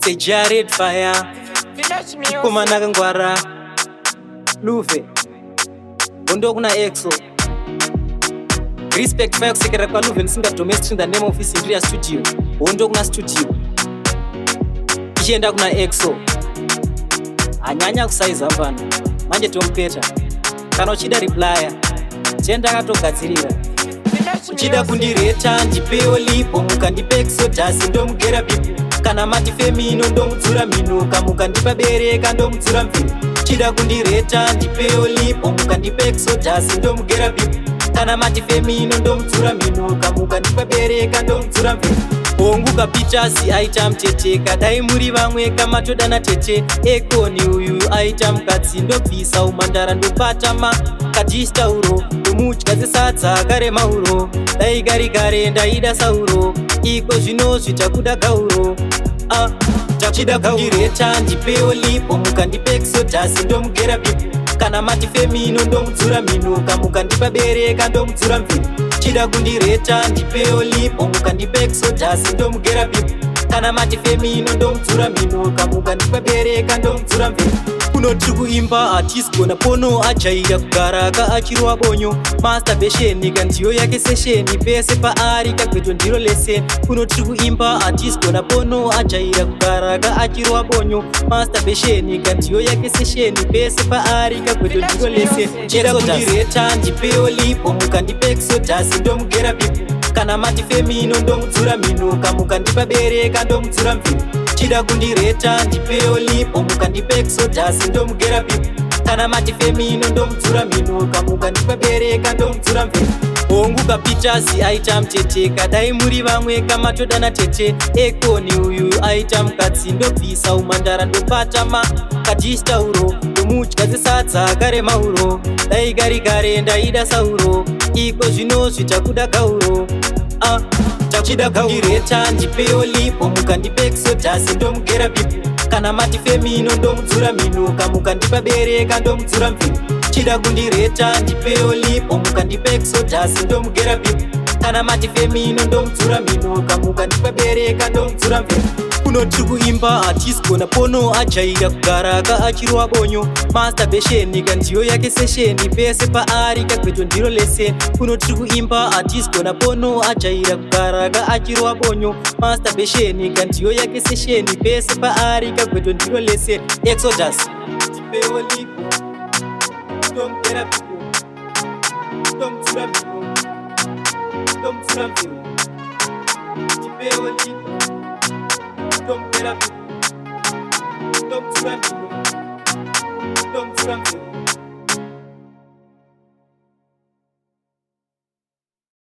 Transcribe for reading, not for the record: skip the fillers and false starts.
It's a Jared Fire. Village Music. Komana kangwara. Luve. Hondo kuna Exo. Respect fire kusekera kwa Luve Msinga Domestic in the name of his Interior Studio. Hondo kuna studio. Ichienda kuna Exo. Anyanya kusaiza pano. Manje tomupeta. Kana uchida replya. Tenda akatogadzirira. Village Uchida Music. kundireta ndipewo lipo, mukandipa Exodus ndomugera pipo, kana mati femino ndomudzura mhino, kamukandipa bereka ndomudzura mviro. Chida kundireta ndipewo lipo, mukandipa Exodus ndomugera pipo, kana mati femino ndomudzura mhino, kamukandipa bereka ndomudzura mviro. Hongu, kapitasi aita muteteka, dai muri vamwe kamatodana tete. Ekoni uyu aita mukadzi, ndobvisa umandara ndopatama katichitauro, ndomudya sesadza karema uro. Dai kari kare ndaida sauro, iko zvinozvi takuda gauro. Ah, takuda kundireta ndipewo lipo, mukandipa Exodus ndomugera pipo, kana mati femino ndomudzura mhino, kamukandipa bereka ndomudzura mviro. Chida kundireta ndipewo lipo, mukandipa Exodus ndomugera pipo, kana mati femino ndomudzura mhino, kamukandipa bereka ndomudzura mviro. Kuno tiri kuimba hatisigona pono, ajaira kugara kaachirwa bonyo. Masturbation kandiyo yake session, pese paari kagweto ndiro lesson. Kuno tiri kuimba hatisigona pono, ajaira kugara kaachirwa bonyo. Masturbation kandiyo yake session, pese paari kagweto ndiro lesson. Chida kundireta ndipewo lipo, mukandipa Exodus ndomugera pipo, kana mati femino ndomudzura mhino, kamukandipa bereka ndomudzura mviro. Chida kundireta ndipewo lipo, mukandipa Exodus ndomugera pipo, kana mati femino ndomudzura mhino, kamukandipa bereka ndomudzura mviro. Hongu, kapitasi aita muteteka, dai muri vamwe kamatodana tete. Ekoni uyu aita mukadzi, ndobvisa umandara ndopatama katichitauro, ndomudya sesadza karema uro. Dai kari kare ndaida sauro, iko zvinozvi takuda gauro. Ah, takuda kundireta ndipewo lipo, mukandipa Exodus ndomugera pipo, kana mati femino ndomudzura mhino, kamukandipa bereka ndomudzura mviro. Chida kundireta ndipewo lipo, mukandipa Exodus ndomugera pipo, kana mati femino ndomudzura mhino, kamukandipa bereka ndomudzura mviro. Kuno tiri kuimba hatisigona pono, ajaira kugara kaachirwa bonyo. Masturbation kandiyo yake session, pese paari kagweto ndiro lesson. Kuno tiri kuimba hatisigona pono, ajaira kugara kaachirwa bonyo. Masturbation kandiyo yake session, pese paari kagweto ndiro lesson. Exodus ndipewo lipo, ndomugera pipo, ndomudzura mhino, ndomudzura mviro. Ndipewo lipo, ndomugera pipo, ndomudzura mhino, ndomudzura mviro.